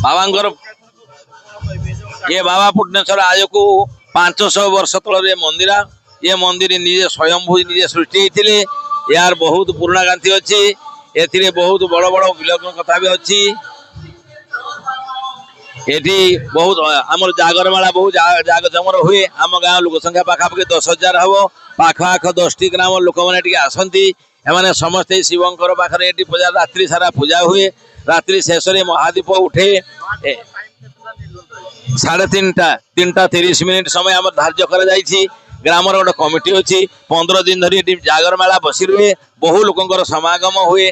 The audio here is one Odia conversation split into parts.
ବାବାଙ୍କର ଇଏ ବାବା ପୁଟନେଶ୍ୱର ଆଜକୁ 500 ବର୍ଷ ତଳରେ ମନ୍ଦିର। ଏ ମନ୍ଦିର ନିଜେ ସ୍ୱୟଂଭୂ ନିଜେ ସୃଷ୍ଟି ହେଇଥିଲେ। ଏହାର ବହୁତ ପୁରୁଣା ଗାନ୍ଥି ଅଛି। ଏଥିରେ ବହୁତ ବଡ଼ ବଡ଼ ବିଲକ୍ଷଣ କଥା ବି ଅଛି। ଏଠି ବହୁତ ଆମର ଜାଗର ମେଳା ବହୁତ ଜାଗଜମର ହୁଏ। ଆମ ଗାଁ ଲୋକ ସଂଖ୍ୟା ପାଖାପାଖି 10,000 ହବ। ପାଖ ଆଖ 10ଟି ଗ୍ରାମ ଲୋକମାନେ ଟିକେ ଆସନ୍ତି। ଏମାନେ ସମସ୍ତେ ଶିବଙ୍କର ପାଖରେ ଏଠି ପୂଜା, ରାତ୍ରି ସାରା ପୂଜା ହୁଏ। ରାତ୍ରି ଶେଷରେ ମହାଦୀପ ଉଠେ। 3:30, 3ଟା 30 ମିନିଟ ସମୟ ଆମର ଧାର୍ଯ୍ୟ କରାଯାଇଛି। ଗ୍ରାମର ଗୋଟେ କମିଟି ଅଛି। 15 ଦିନ ଧରି ଏଠି ଜାଗର ମେଳା ବସି ରୁହେ। ବହୁ ଲୋକଙ୍କର ସମାଗମ ହୁଏ।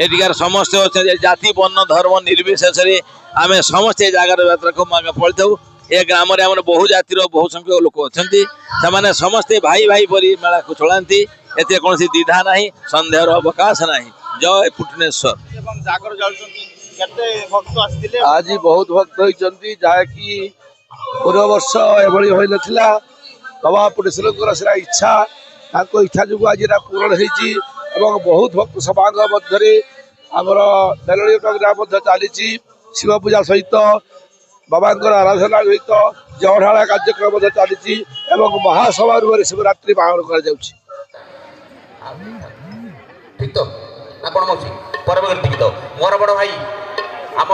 ଏଠିକାର ସମସ୍ତେ ଅଛନ୍ତି। ଜାତି, ବର୍ଣ୍ଣ, ଧର୍ମ ନିର୍ବିଶେଷରେ ଆମେ ସମସ୍ତେ ଜାଗର ଯାତ୍ରାକୁ ପଳିଥାଉ। ଏ ଗ୍ରାମରେ ଆମର ବହୁ ଜାତିର ବହୁ ସଂଖ୍ୟକ ଲୋକ ଅଛନ୍ତି। ସେମାନେ ସମସ୍ତେ ଭାଇ ଭାଇ ପରି ମେଳାକୁ ଚଳାନ୍ତି। ଏଥିରେ କୌଣସି ଦ୍ୱିଧା ନାହିଁ, ସନ୍ଦେହର ଅବକାଶ ନାହିଁ। ଜୟ ପୁଟନେଶ୍ୱର। ଏବଂ ଜାଗର ଜାଳୁଛନ୍ତି, କେତେ ଭକ୍ତ ଆସିଥିଲେ? ଆଜି ବହୁତ ଭକ୍ତ ହେଇଛନ୍ତି, ଯାହାକି ପୂର୍ବ ବର୍ଷ ଏଭଳି ହୋଇନଥିଲା। ବାବା ପୁଟେଶ୍ୱରଙ୍କର ସେଟା ଇଚ୍ଛା, ତାଙ୍କ ଇଚ୍ଛା ଯୋଗୁଁ ଆଜି ଏଟା ପୂରଣ ହେଇଛି ଏବଂ ବହୁତ ଭକ୍ତ ସମାଗମ ମଧ୍ୟରେ ଆମର ମେଲୋଡ଼ି ପ୍ରୋଗ୍ରାମ ମଧ୍ୟ ଚାଲିଛି। ଶିବ ପୂଜା ସହିତ, ବାବାଙ୍କର ଆରାଧନା ସହିତ ଜଳଢାଳା କାର୍ଯ୍ୟକ୍ରମ ମଧ୍ୟ ଚାଲିଛି ଏବଂ ମହାସମାରୋହରେ ଶିବରାତ୍ରି ପାଳନ କରାଯାଉଛି। ଠିକ ତ ନା କଣ ମାଉସୀ? ପରବର୍ତ୍ତୀ ଗୀତ ମୋର ବଡ଼ ଭାଇ ଆମ